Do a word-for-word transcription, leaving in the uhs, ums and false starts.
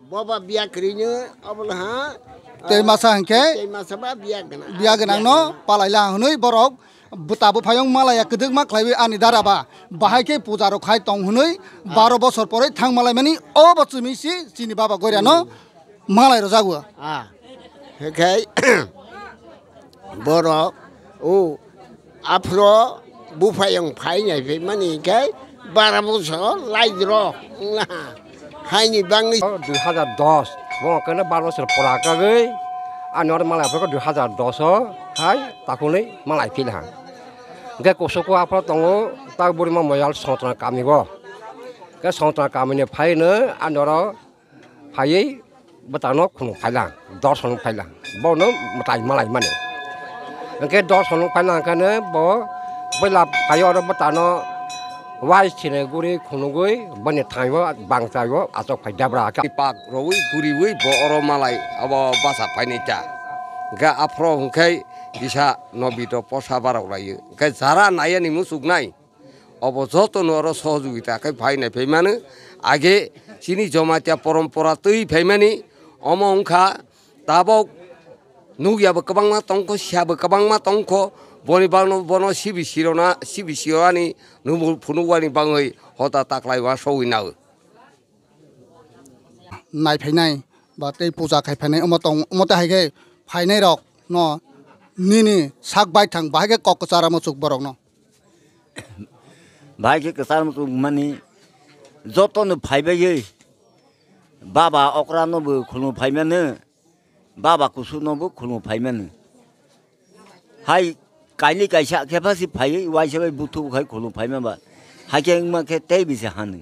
Boba biya kwrwino obola ha. Tei masa hwnkhe tei masa ba biya gwnang. Biya gwnangno palaila hwnwi borok bwta bwphayung malaya kwdwkma khlaiwi ani dara ba. Bahai khe puja rok khai tong hwnwi baro bosor porwi thang malaimani obo chwmwi si chini baba goirano malai rwjago. Ah. Hwnkhe borok o aphro buphayung phai nai phaimani hwnkhe bara bosor laijrok wngla haini bangwi. Dui hazar dos bo keno bara bosor pura kagwi ani oro malai phai dui hazar dos o hai takhunwi malai phila. Hwnkhe kusuku aphro tongo tak burima moyal Songtona kami o. Hwnkhe Songtona kamini phaino ani oro phaiwi bwtano khunuk phailang, dorson phailang, bono mwtai malaimani. Hwnkhe dorson phailang khe bo puila phaiwi oro bwtano wai sini guri khunugwi boni thango bangchaio achuk phai debra kha. Pak rwi guriwi bo oro malai abo basa phainai ta. Hwnkhe aphro hwnkhe kisa nobito posa barok laiyo. Hwnkhe jara nayani muchuknai. Obo jotono oro sohojogita khe phai nai phai mano. Age chini Jamatia porompora twi phaimani omo wngkha tabok nukya bo kwbangma tongkho, siya bo kwbangma tongkho, boni bagno bono sibi sirona, sibi sirani nubu phunukmani bagwi hota taklai uansugwi nao. Nai phainai ba tei puja khai phainai omo tong, omo tei hai khe phainai rok no nini sak baithang bahai khe kok kwchar muchuk borok no. Bahai khe kwchar muchuk mani joto no phai bagwi baba okra no bo khulum phai mano, baba kusuk no bo khulum phai mano. Hai kaili kaisa khe pha si phai uaisa bai buthu khai khulum phai ma ba. Hai khe wngma khe tei bisa hanu.